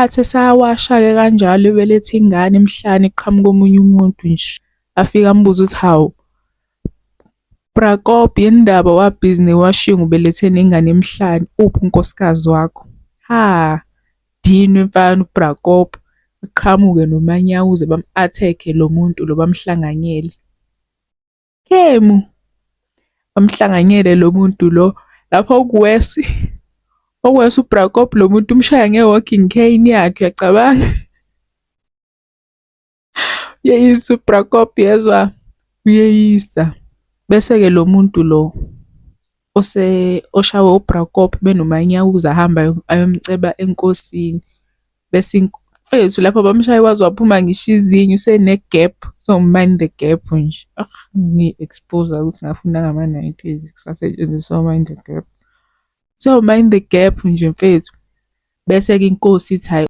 Athi esawasha-ke kanjalo ebelethe ingane emhlane kuqhamuka omunye umuntu nje, afike ambuze ukuthi, hawu, Bra Kopo yini ndaba wabhizi ne-washing ubelethe nengane emhlane, uphi unkosikazi wakho? Ha, dinwe mfana uBra Kopo, aqhamuke noManyawuza bamu-attack-e lo muntu lo bamhlanganyele. Khemu, bamhlanganyele lo muntu lo, lapho okuwesi, okuwesi uBra Kopo lo muntu umshaya nge-walking cane yakhe, uyacabanga? Uyeyisa uBra Kopo yezwa, uyeyisa. Bese-ke lo muntu lo oshawe uBra Kopo benoManyawuza ahambe ayomceba enkosini. Bese mfethu lapho bamshaye waze waphuma ngisho izinyo usene-gap, so mind the gap nje. Ngiyi-expose-a ukuthi ngafunda ngama-nineties kusasetshenziswa o-mind the gap. So mind the gap nje mfethu. Bese-ke inkosi ithi hhayi.